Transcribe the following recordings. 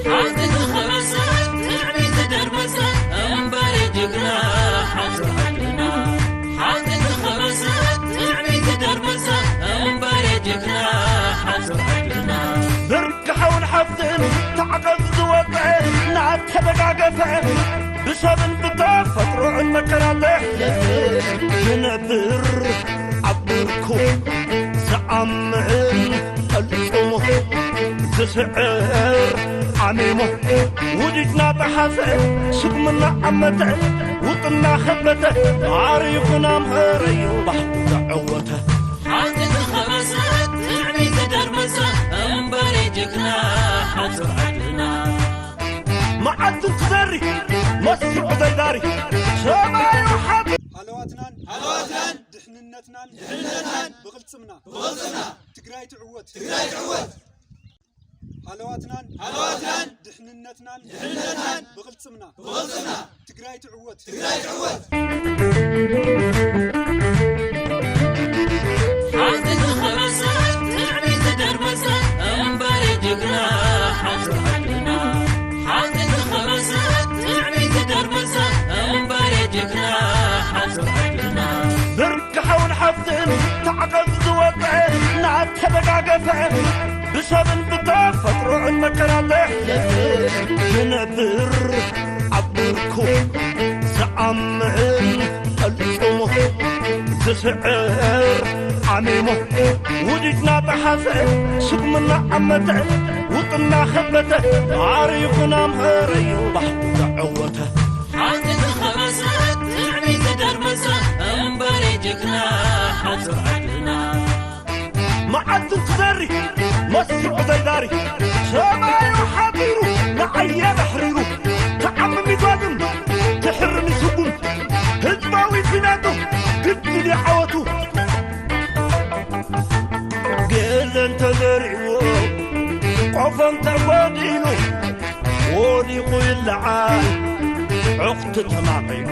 ሓቂ ዝኸበሰ፣ ትዕቢት ዝደርመሰ፣ እምበረ ጅግና ሓጹር ዓድና። ሓቂ ዝኸበሰ፣ ትዕቢት ዝደርመሰ፣ እምበረ ጅግና ሓጹር ዓድና። ብርኪ ሓውን ሓፍትን ታዕቐብ ዝወፀ፣ እናተደጋገፈ፣ ብሰብን ብተፈጥሮን መከራ ዘሕልፍ ዝነብር፣ ኣብ ብርኩ ዝኣምን ቀልጽሙ ዝስዕር ዓሚሙ፣ ውዲትና ጠሓሰ፣ ስጉምና ዓመተ፣ ውጥና ከበተ፣ ዓሪፉና ኣምሀረዩ ባሕቱ ዘዐወተ። ሓቂ ዝኸበሰ፣ ትዕቢት ዝደርመሰ፣ እምበረ ጅግና ሓጹር ዓድና። መዓልቱ ክዘሪ፣ መስርዑ ዘይዛሪ፣ ሰማዩ ሓቂ። ሃለዋትናን፣ ሃለዋትናን፣ ድሕንነትናን፣ ድሕንነትናን፣ ብቕልጽምና፣ ብቕልጽምና፣ ትግራይ ትዕወት፣ ትግራይ ትዕወት። ሃለዋትናን፣ ሃለዋትናን፣ ድሕንነትናን፣ ድሕንነትናን፣ ብቕልጽምና፣ ብቕልጽምና፣ ትግራይ ትዕወት፣ ትግራይ ትዕወት። ሓቂ ዝኸበሰ፣ ትዕቢት ዝደርመሰ፣ እምበረ ጅግና ሓጹር ዓድና። ሓቂ ዝኸበሰ፣ ትዕቢት ዝደርመሰ፣ እምበረ ጅግና ሓጹር ዓድና። ብርኪ ሓውን ሓፍትን ታዕቐብ ዝወፀ፣ እናተደጋገፈ፣ ብሰብን ብተፈጥሮን መከራ ዘሕልፍ ዝነብር፣ ኣብ ብርኩ ዝኣምን ቀልጽሙ ዝስዕር ዓሚሙ፣ ውዲትና ጠሓሰ፣ ስጉምና ዓመተ፣ ውጥና ከበተ፣ ዓሪፉና ኣምሀረዩ ባሕቱ ዘዐወተ። ሓቂ ዝኸበሰ፣ ትዕቢት ዝደርመሰ፣ እምበረ ጅግና ሓጹር ዓድና። መዓልቱ ክዘሪ፣ መስርዑ ዘይዛሪ፣ ሰማዩ ሓቢሩ፣ ንዓየ ኣሕሪሩ፣ ትዓምም ይጓዝም፣ ትሕርም ይስጉም፣ ህዝባዊ ኲናቱ ግድን ይዓወቱ። ገለ እንተዘሪእዎ፣ ቆፎ እንተጎዲሉ፣ ወዲቑ ይለዓል፣ ዕኽቲ ተማቒሉ፣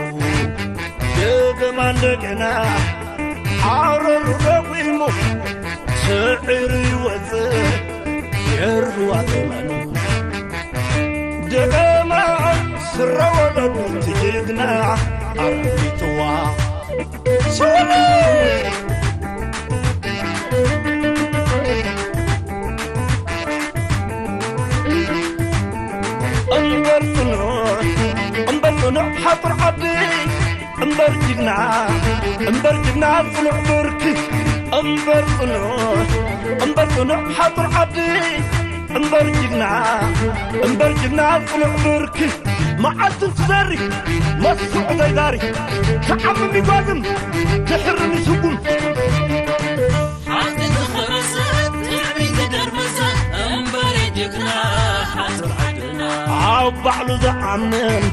ደገማ እንደገና ኣረሩ ደጒሙ፣ ስዒሩ ይወፅእ የርህዋ ዘመኑ። ደገማ ስረ ወለዱ ትጅግና ኣረጊትዋ። ስውሉ! እምበር ጽኑዕ፣ እምበር ጽኑዕ ሓጹር ዓዲ፣ እምበር ጅግና፣ እምበር ጅግና ጽኑዕ ብርኪ፣ እምበር ጽኑዕ፣ እምበር ጽኑዕ ሓጹር ዓዲ፣ እምበር ጅግና፣ እምበር ጅግና ጽኑዕ ብርኪ፣ መዓልቱ እንትዘሪ መስርዑ ዘይዛሪ፣ ክዓምም ይጓዝም፣ ክሕርም ይስጉም። ሓቂ ዝኸበሰ፣ ትዕቢት ዝደርመሰ፣ እምበረ ጅግና ሓጹር ዓድና። ኣብ ባዕሉ ዝኣምን፣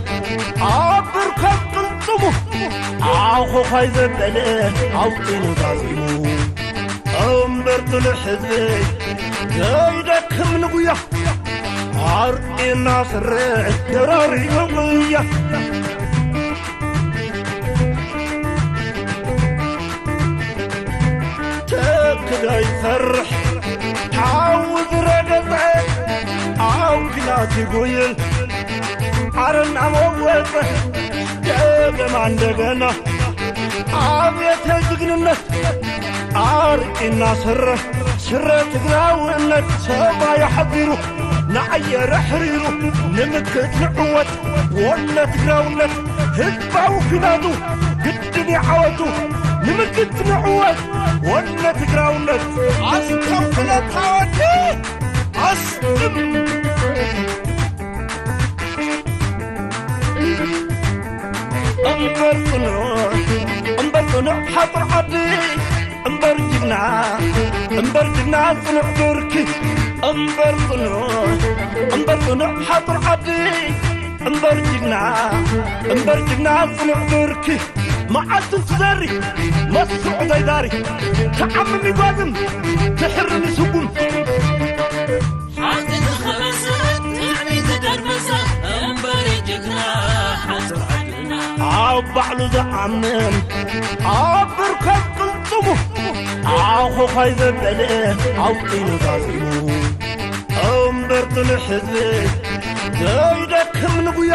ኣብ ብርኮም ቅልጽሙ፣ ኣኾዃይ ዘበለ፣ ኣውጢኑ ዛዚሙ። እምበር ጽኑዕ ህዝቢ፣ ዘይደክም ንጉያ፣ ኣርኢና ስረ፣ ደራሪቡ ጉያ። ተክዶ ይሰርሕ፣ ሓዊ ዝረገጸ፣ ኣብ ኲናት ይጉይል፣ ኣረ እናመወጸ፣ ደገማ እንደገና፣ ኣብየተ ጅግንነት፣ ኣርኢና ስረ፣ ስረ ትግራውነት፣ ሰማይ ሓቢሩ፣ ንኣየር ኣሕሪሩ፣ ንምክት ንዕወት፣ ወነ ትግራውነት፣ ህዝባዊ ኲናቱ፣ ግድን ይዓወቱ፣ ንምክት ንዕወት፣ ወነ ትግራውነት። ኣስተውዕለት ኣወዲ፣ ኣስጥም። እምበር ጽኑዕ፣ እምበር ጽኑዕ ሓጹር ዓዲ፣ እምበር ጅግና፣ እምበር ጅግና ጽኑዕ ብርኪ፣ እምበር ጽኑዕ፣ እምበር ጽኑዕ ሓጹር ዓዲ፣ እምበር ጅግና፣ እምበር ጅግና ጽኑዕ ብርኪ፣ መዓልቱ እንትዘሪ፣ መስርዑ ዘይዛሪ፣ ክዓምም ይጓዝም፣ ክሕርም ይስጉም። ሓቂ ዝኸበሰ፣ ትዕቢት ዝደርመሰ፣ እምበረ ኣብ ባዕሉ ዝኣምን ኣብ ብርከብ ቅልጽሙ ኣኾዃይ ዘበለ ኣውጢኑ ዛዚሙ። እምበር ጽኑዕ ህዝቢ ዘይደክም ንጉያ።